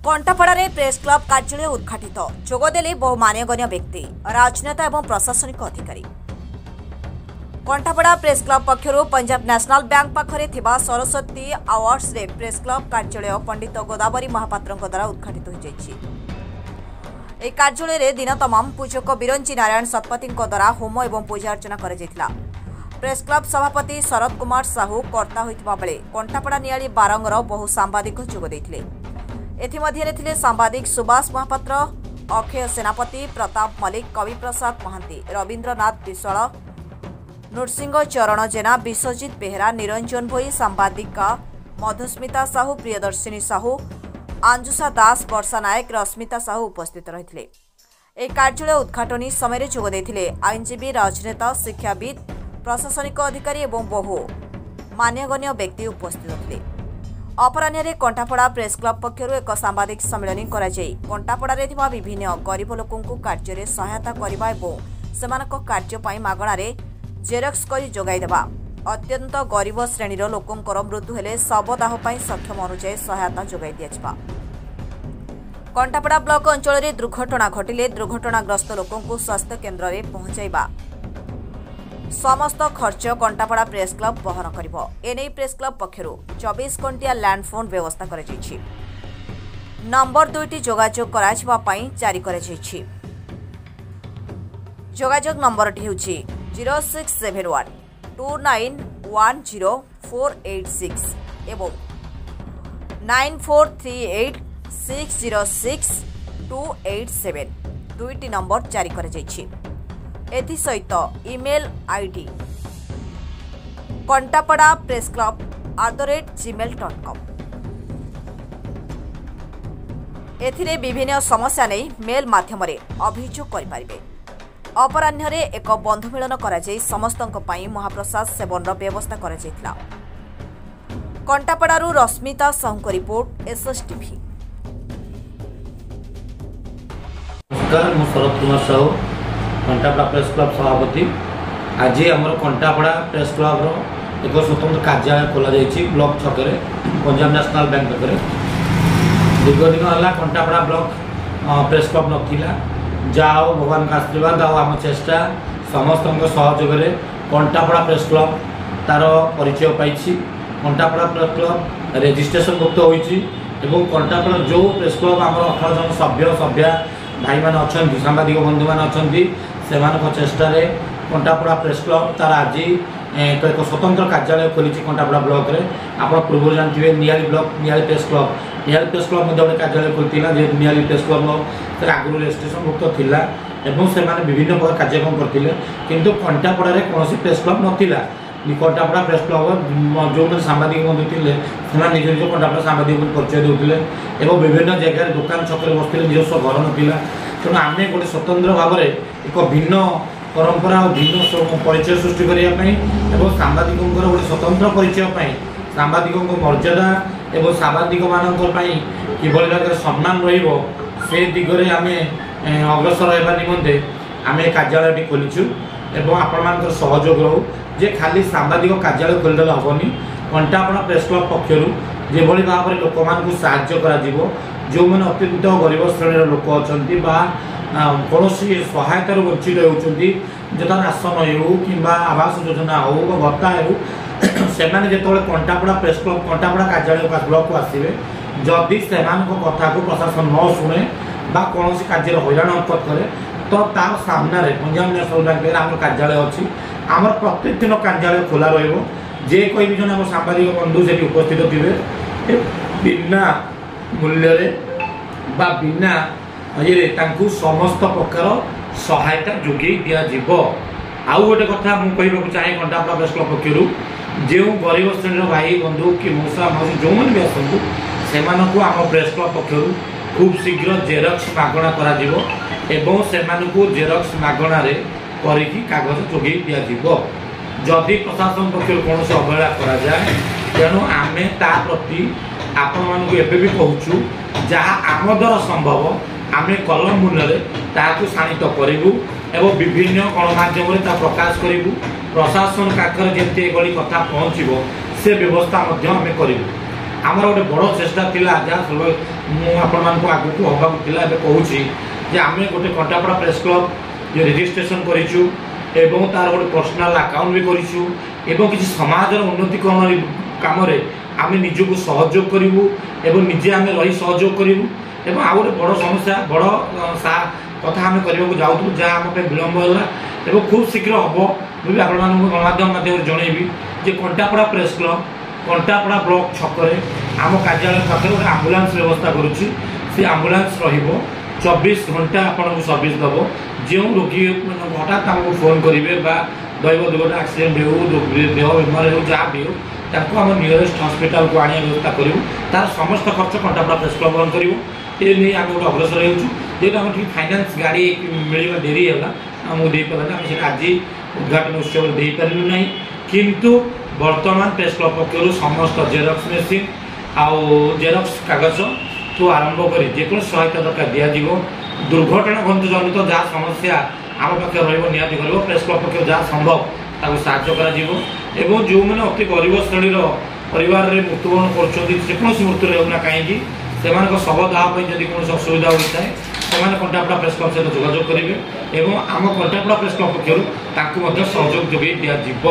କଣ୍ଟାପଡ଼ାରେ press club କାର୍ଯ୍ୟାଳୟ ଉଦ୍ଘାଟିତ। ଯୋଗଦେଲେ ବହୁ ମାନ୍ୟଗଣ୍ୟ ବ୍ୟକ୍ତି, ରାଜନେତା ଏବଂ ପ୍ରଶାସନିକ ଅଧିକାରୀ। କଣ୍ଟାପଡ଼ା ପ୍ରେସ୍ କ୍ଲବ ପକ୍ଷରୁ ପଞ୍ଜାବ ନ୍ୟାସନାଲ ବ୍ୟାଙ୍କ ପାଖରେ ଥିବା ସରସ୍ୱତୀ ଆୱାର୍ଡସରେ ପ୍ରେସ୍ କ୍ଲବ କାର୍ଯ୍ୟାଳୟ ପଣ୍ଡିତ ଗୋଦାବରୀ ମହାପାତ୍ରଙ୍କ ଦ୍ୱାରା ଉଦ୍ଘାଟିତ ହୋଇଯାଇଛି। ଏହି କାର୍ଯ୍ୟାଳୟରେ ଦିନ ତମାମ ପୂଜକ ବିରଞ୍ଚି ନାରାୟଣ ଶତପଥୀଙ୍କ ଦ୍ୱାରା ହୋମ ଏବଂ ପୂଜା ଅର୍ଚ୍ଚନା କରାଯାଇଥିଲା। ପ୍ରେସ୍ କ୍ଲବ ସଭାପତି ଶରତ କୁମାର ସାହୁ କର୍ତ୍ତା ହୋଇଥିବା ବେଳେ କଣ୍ଟାପଡ଼ା, ନିଆଳି, ବାରଙ୍ଗର ବହୁ ସାମ୍ବାଦିକ ଯୋଗ ଦେଇଥିଲେ। ଏଥିମଧ୍ୟରେ ଥିଲେ ସାମ୍ବାଦିକ ସୁବାସ ମହାପାତ୍ର, ଅକ୍ଷୟ ସେନାପତି, ପ୍ରତାପ ମଲ୍ଲିକ, କବିପ୍ରସାଦ ମହାନ୍ତି, ରବୀନ୍ଦ୍ରନାଥ ବିଶ୍ୱାଳ, ନୃସିଂହ ଚରଣ ଜେନା, ବିଶ୍ୱଜିତ ବେହେରା, ନିରଞ୍ଜନ ଭୋଇ, ସାମ୍ବାଦିକା ମଧୁସ୍ମିତା ସାହୁ, ପ୍ରିୟଦର୍ଶିନୀ ସାହୁ, ଆଞ୍ଜୁଷା ଦାସ, ବର୍ଷା ନାୟକ, ରଶ୍ମିତା ସାହୁ ଉପସ୍ଥିତ ରହିଥିଲେ। ଏହି କାର୍ଯ୍ୟାଳୟ ଉଦ୍ଘାଟନୀ ସମୟରେ ଯୋଗ ଦେଇଥିଲେ ଆଇନଜୀବୀ, ରାଜନେତା, ଶିକ୍ଷାବିତ୍, ପ୍ରଶାସନିକ ଅଧିକାରୀ ଏବଂ ବହୁ ମାନ୍ୟଗଣ୍ୟ ବ୍ୟକ୍ତି ଉପସ୍ଥିତ ଥିଲେ। ଅପରାହ୍ନରେ କଣ୍ଟାପଡ଼ା ପ୍ରେସ୍ କ୍ଲବ ପକ୍ଷରୁ ଏକ ସାମ୍ବାଦିକ ସମ୍ମିଳନୀ କରାଯାଇ କଣ୍ଟାପଡ଼ାରେ ଥିବା ବିଭିନ୍ନ ଗରିବ ଲୋକଙ୍କୁ କାର୍ଯ୍ୟରେ ସହାୟତା କରିବା ଏବଂ ସେମାନଙ୍କ କାର୍ଯ୍ୟ ପାଇଁ ମାଗଣାରେ ଜେରକ୍ସ କରି ଯୋଗାଇ ଦେବା, ଅତ୍ୟନ୍ତ ଗରିବ ଶ୍ରେଣୀର ଲୋକଙ୍କର ମୃତ୍ୟୁ ହେଲେ ଶବଦାହ ପାଇଁ ସକ୍ଷମ ଅନୁଯାୟୀ ସହାୟତା ଯୋଗାଇ ଦିଆଯିବା, କଣ୍ଟାପଡ଼ା ବ୍ଲକ ଅଞ୍ଚଳରେ ଦୁର୍ଘଟଣା ଘଟିଲେ ଦୁର୍ଘଟଣାଗ୍ରସ୍ତ ଲୋକଙ୍କୁ ସ୍ୱାସ୍ଥ୍ୟ କେନ୍ଦ୍ରରେ ପହଞ୍ଚାଇବା ସମସ୍ତ ଖର୍ଚ୍ଚ କଣ୍ଟାପଡ଼ା ପ୍ରେସ୍ କ୍ଲବ ବହନ କରିବ। ଏନେଇ ପ୍ରେସ୍ କ୍ଲବ ପକ୍ଷରୁ 24 ଘଣ୍ଟିଆ ଲ୍ୟାଣ୍ଡ ଫୋନ୍ ବ୍ୟବସ୍ଥା କରାଯାଇଛି। ନମ୍ବର ଦୁଇଟି ଯୋଗାଯୋଗ କରାଯିବା ପାଇଁ ଜାରି କରାଯାଇଛି। ଯୋଗାଯୋଗ ନମ୍ବରଟି ହେଉଛି 06712 910 486 ଏବଂ 9438606287 ଦୁଇଟି ନମ୍ବର ଜାରି କରାଯାଇଛି। ଏଥିସହିତ email ID Kantapada press club@gmail.com, ଏଥିରେ ବିଭିନ୍ନ ସମସ୍ୟା ନେଇ ମେଲ୍ ମାଧ୍ୟମରେ ଅଭିଯୋଗ କରିପାରିବେ। ଅପରାହ୍ନରେ ଏକ ବନ୍ଧୁମିଳନ କରାଯାଇ ସମସ୍ତଙ୍କ ପାଇଁ ମହାପ୍ରସାଦ ସେବନର ବ୍ୟବସ୍ଥା କରାଯାଇଥିଲା। କଣ୍ଟାପଡ଼ାରୁ ରଶ୍ମିତା ସାହୁଙ୍କ ରିପୋର୍ଟ, ଏସ୍ଏସ୍ଟିଭି। ନମସ୍କାର, ମୁଁ ଶରତ କୁମାର ସାହୁ, କଣ୍ଟାପଡ଼ା ପ୍ରେସ୍ କ୍ଲବ ସଭାପତି। ଆଜି ଆମର କଣ୍ଟାପଡ଼ା ପ୍ରେସ୍ କ୍ଲବର ଏକ ସ୍ୱତନ୍ତ୍ର କାର୍ଯ୍ୟାଳୟ ଖୋଲାଯାଇଛି ବ୍ଲକ ଛକରେ, ପଞ୍ଜାବ ନ୍ୟାସନାଲ ବ୍ୟାଙ୍କ ପାଖରେ। ଦୀର୍ଘ ଦିନ ହେଲା କଣ୍ଟାପଡ଼ା ବ୍ଲକ ପ୍ରେସ୍ କ୍ଲବ ନଥିଲା। ଯାହା ହଉ, ଭଗବାନଙ୍କ ଆଶୀର୍ବାଦ ଆଉ ଆମ ଚେଷ୍ଟା, ସମସ୍ତଙ୍କ ସହଯୋଗରେ କଣ୍ଟାପଡ଼ା ପ୍ରେସ୍ କ୍ଲବ ତାର ପରିଚୟ ପାଇଛି। କଣ୍ଟାପଡ଼ା ପ୍ରେସ୍ କ୍ଲବ ରେଜିଷ୍ଟ୍ରେସନ ମୁକ୍ତ ହୋଇଛି ଏବଂ କଣ୍ଟାପଡ଼ା ଯେଉଁ ପ୍ରେସ୍ କ୍ଲବ ଆମର 18 ଜଣ ସଭ୍ୟ ସଭ୍ୟା ଭାଇମାନେ ଅଛନ୍ତି, ସାମ୍ବାଦିକ ବନ୍ଧୁମାନେ ଅଛନ୍ତି, ସେମାନଙ୍କ ଚେଷ୍ଟାରେ କଣ୍ଟାପଡ଼ା ପ୍ରେସ୍ କ୍ଲବ ତାର ଆଜି ଏକ ସ୍ୱତନ୍ତ୍ର କାର୍ଯ୍ୟାଳୟ ଖୋଲିଛି କଣ୍ଟାପଡ଼ା ବ୍ଲକରେ। ଆପଣ ପୂର୍ବରୁ ଜାଣିଥିବେ, ନିଆଳି ବ୍ଲକ, ନିଆଳି ପ୍ରେସ୍ କ୍ଲବ, ନିଆଳି ପ୍ରେସ୍ କ୍ଲବ ମଧ୍ୟ ଗୋଟେ କାର୍ଯ୍ୟାଳୟ ଖୋଲିଥିଲା। ଯେହେତୁ ନିଆଳି ପ୍ରେସ୍ କ୍ଲବ ଆଗରୁ ରେଜିଷ୍ଟ୍ରେସନ ମୁକ୍ତ ଥିଲା ଏବଂ ସେମାନେ ବିଭିନ୍ନ ପ୍ରକାର କାର୍ଯ୍ୟକ୍ରମ କରିଥିଲେ, କିନ୍ତୁ କଣ୍ଟାପଡ଼ାରେ କୌଣସି ପ୍ରେସ୍ କ୍ଲବ ନଥିଲା। କଣ୍ଟାପଡ଼ା ପ୍ରେସ୍ କ୍ଲବ ଯେଉଁମାନେ ସାମ୍ବାଦିକ ବନ୍ଧୁ ଥିଲେ, ସେମାନେ ନିଜ ନିଜ କଣ୍ଟାପଡ଼ା ସାମ୍ବାଦିକ ପରିଚୟ ଦେଉଥିଲେ ଏବଂ ବିଭିନ୍ନ ଜାଗାରେ ଦୋକାନ ଛକରେ ବସୁଥିଲେ, ନିଜସ୍ୱ ଘର ନଥିଲା। ତେଣୁ ଆମେ ଗୋଟେ ସ୍ୱତନ୍ତ୍ର ଭାବରେ ଏକ ଭିନ୍ନ ପରମ୍ପରା ଆଉ ଭିନ୍ନ ପରିଚୟ ସୃଷ୍ଟି କରିବା ପାଇଁ ଏବଂ ସାମ୍ବାଦିକଙ୍କର ଗୋଟେ ସ୍ୱତନ୍ତ୍ର ପରିଚୟ ପାଇଁ, ସାମ୍ବାଦିକଙ୍କ ମର୍ଯ୍ୟାଦା ଏବଂ ସାମ୍ବାଦିକମାନଙ୍କ ପାଇଁ କିଭଳି ଭାବରେ ସମ୍ମାନ ରହିବ, ସେ ଦିଗରେ ଆମେ ଅଗ୍ରସର ହେବା ନିମନ୍ତେ ଆମେ କାର୍ଯ୍ୟାଳୟଟି ଖୋଲିଛୁ। ଏବଂ ଆପଣମାନଙ୍କର ସହଯୋଗ ରହୁ ଯେ ଖାଲି ସାମ୍ବାଦିକ କାର୍ଯ୍ୟାଳୟ ଖୋଲିଦେଲେ ହେବନି। କଣ୍ଟାପଡ଼ା ପ୍ରେସ୍ କ୍ଲବ ପକ୍ଷରୁ ଯେଭଳି ଭାବରେ ଲୋକମାନଙ୍କୁ ସାହାଯ୍ୟ କରାଯିବ, ଯେଉଁମାନେ ଅତ୍ୟନ୍ତ ଗରିବ ଶ୍ରେଣୀର ଲୋକ ଅଛନ୍ତି ବା କୌଣସି ସହାୟତାରୁ ବଞ୍ଚିତ ହେଉଛନ୍ତି, ଯଥା ରାସନ ହେଉ କିମ୍ବା ଆବାସ ଯୋଜନା ହେଉ ବା ଭତ୍ତା ହେଉ, ସେମାନେ ଯେତେବେଳେ କଣ୍ଟାପଡ଼ା ପ୍ରେସ୍ କ୍ଲବ କଣ୍ଟାପଡ଼ା କାର୍ଯ୍ୟାଳୟ ବ୍ଲକକୁ ଆସିବେ, ଯଦି ସେମାନଙ୍କ କଥାକୁ ପ୍ରଶାସନ ନ ଶୁଣେ ବା କୌଣସି କାର୍ଯ୍ୟରେ ହଇରାଣ ହରକତ କରେ, ତ ତାର ସାମ୍ନାରେ ପଞ୍ଜାବ ନ୍ୟାସନାଲ ବ୍ୟାଙ୍କରେ ଆମର କାର୍ଯ୍ୟାଳୟ ଅଛି। ଆମର ପ୍ରତ୍ୟେକ ଦିନ କାର୍ଯ୍ୟାଳୟ ଖୋଲା ରହିବ। ଯେ କହିବି ଜଣେ ଆମ ସାମ୍ବାଦିକ ବନ୍ଧୁ ସେଠି ଉପସ୍ଥିତ ଥିବେ, ବିନା ମୂଲ୍ୟରେ ବା ବିନା ଇଏରେ ତାଙ୍କୁ ସମସ୍ତ ପ୍ରକାର ସହାୟତା ଯୋଗାଇ ଦିଆଯିବ। ଆଉ ଗୋଟେ କଥା ମୁଁ କହିବାକୁ ଚାହେଁ, କଣ୍ଟାପଡ଼ା ପ୍ରେସ୍ କ୍ଲବ ପକ୍ଷରୁ ଯେଉଁ ଗରିବ ଶ୍ରେଣୀର ଭାଇ ବନ୍ଧୁ କି ମଉସା ମାଉସୀ ଯେଉଁମାନେ ବି ଆସନ୍ତୁ, ସେମାନଙ୍କୁ ଆମ ପ୍ରେସ୍ କ୍ଲବ ପକ୍ଷରୁ ଖୁବ୍ ଶୀଘ୍ର ଜେରକ୍ସ ମାଗଣା କରାଯିବ ଏବଂ ସେମାନଙ୍କୁ ଜେରକ୍ସ ମାଗଣାରେ କରିକି କାଗଜ ଯୋଗାଇ ଦିଆଯିବ। ଯଦି ପ୍ରଶାସନ ପକ୍ଷରୁ କୌଣସି ଅବହେଳା କରାଯାଏ, ତେଣୁ ଆମେ ତା ପ୍ରତି ଆପଣମାନଙ୍କୁ ଏବେ ବି କହୁଛୁ, ଯାହା ଆମ ଦ୍ୱାରା ସମ୍ଭବ ଆମେ କଲମ ମୁନରେ ତାହାକୁ ଶାଣିତ କରିବୁ ଏବଂ ବିଭିନ୍ନ ଗଣମାଧ୍ୟମରେ ତାହା ପ୍ରକାଶ କରିବୁ। ପ୍ରଶାସନ ପାଖରେ ଯେମିତି ଏଭଳି କଥା ପହଞ୍ଚିବ, ସେ ବ୍ୟବସ୍ଥା ମଧ୍ୟ ଆମେ କରିବୁ। ଆମର ଗୋଟେ ବଡ଼ ଚେଷ୍ଟା ଥିଲା, ଯାହା ମୁଁ ଆପଣମାନଙ୍କୁ ଆଗକୁ ହେବାକୁ ଥିଲା, ଏବେ କହୁଛି ଯେ ଆମେ ଗୋଟେ କଣ୍ଟାପଡ଼ା ପ୍ରେସ୍ କ୍ଲବ୍ ଯେ ରେଜିଷ୍ଟ୍ରେସନ୍ କରିଛୁ ଏବଂ ତାର ଗୋଟେ ପର୍ସନାଲ୍ ଆକାଉଣ୍ଟ ବି କରିଛୁ ଏବଂ କିଛି ସମାଜର ଉନ୍ନତିକରଣ କାମରେ ଆମେ ନିଜକୁ ସହଯୋଗ କରିବୁ ଏବଂ ନିଜେ ଆମେ ରହି ସହଯୋଗ କରିବୁ। ଏବଂ ଆଉ ଗୋଟେ ବଡ଼ ସମସ୍ୟା, ବଡ଼ କଥା ଆମେ କରିବାକୁ ଯାଉଥିଲୁ, ଯାହା ଆମ ପାଇଁ ବିଳମ୍ବ ହେଲା ଏବଂ ଖୁବ୍ ଶୀଘ୍ର ହେବ। ମୁଁ ବି ଆପଣମାନଙ୍କୁ ଗଣମାଧ୍ୟମ ମାଧ୍ୟମରେ ଜଣେଇବି ଯେ Kantapada press club Kantapada block ଛକରେ ଆମ କାର୍ଯ୍ୟାଳୟ ପାଖରେ ଗୋଟେ ଆମ୍ବୁଲାନ୍ସ ବ୍ୟବସ୍ଥା କରୁଛି। ସେ ଆମ୍ବୁଲାନ୍ସ ରହିବ, 24 ଘଣ୍ଟା ଆପଣଙ୍କୁ ସର୍ଭିସ୍ ଦେବ। ଯେଉଁ ରୋଗୀ ହଠାତ୍ ଆମକୁ ଫୋନ୍ କରିବେ ବା ଦୈବ ଦୁର୍ଘଟଣା, ଆକ୍ସିଡେଣ୍ଟ ହେଉ, ଦେହ ବେମାର ହେଉ, ଯାହା ବି ହେଉ, ତାଙ୍କୁ ଆମ ନିୟରେଷ୍ଟ ହସ୍ପିଟାଲକୁ ଆଣିବା ବ୍ୟବସ୍ଥା କରିବୁ। ତାର ସମସ୍ତ ଖର୍ଚ୍ଚ କଣ୍ଟାପଡ଼ା ପ୍ରେସ୍ କ୍ଲବ୍ ବହନ କରିବ। ଏ ନେଇ ଆମେ ଗୋଟେ ଅଗ୍ରସର ହେଉଛୁ। ଯେହେତୁ ଆମର ଟିକେ ଫାଇନାନ୍ସ ଗାଡ଼ି ମିଳିବା ଡେରି ହେଲା, ଆମକୁ ଦେଇପାରିଲାନି, ଆମେ ସେଇଟା ଆଜି ଉଦ୍ଘାଟନ ଉତ୍ସବରେ ଦେଇପାରିଲୁ ନାହିଁ। କିନ୍ତୁ ବର୍ତ୍ତମାନ ପ୍ରେସ୍ କ୍ଲବ୍ ପକ୍ଷରୁ ସମସ୍ତ ଜେରକ୍ସ ମେସିନ୍ ଆଉ ଜେରକ୍ସ କାଗଜଠୁ ଆରମ୍ଭ କରି ଯେକୌଣସି ସହାୟତା ଦରକାର ଦିଆଯିବ। ଦୁର୍ଘଟଣା ଜନିତ ଯାହା ସମସ୍ୟା ଆମ ପାଖରେ ରହିବ, ନିହାତି କରିବ, ପ୍ରେସ୍ କ୍ଲବ୍ ପକ୍ଷରୁ ଯାହା ସମ୍ଭବ ତାକୁ ସାହାଯ୍ୟ କରାଯିବ। ଏବଂ ଯେଉଁମାନେ ଅତି ଗରିବ ଶ୍ରେଣୀର ପରିବାରରେ ମୃତ୍ୟୁବରଣ କରୁଛନ୍ତି, ଯେକୌଣସି ମୃତ୍ୟୁରେ ହେଉନା କାହିଁକି, ସେମାନଙ୍କ ଶବଦାହ ପାଇଁ ଯଦି କୌଣସି ଅସୁବିଧା ହୋଇଥାଏ, ସେମାନେ କଣ୍ଟାପଡ଼ା ପ୍ରେସ୍ କ୍ଲବ୍ ସହିତ ଯୋଗାଯୋଗ କରିବେ ଏବଂ ଆମ କଣ୍ଟାପଡ଼ା ପ୍ରେସ୍ କ୍ଲବ୍ ପକ୍ଷରୁ ତାଙ୍କୁ ମଧ୍ୟ ସହଯୋଗ ଯୋଗାଇ ଦିଆଯିବ।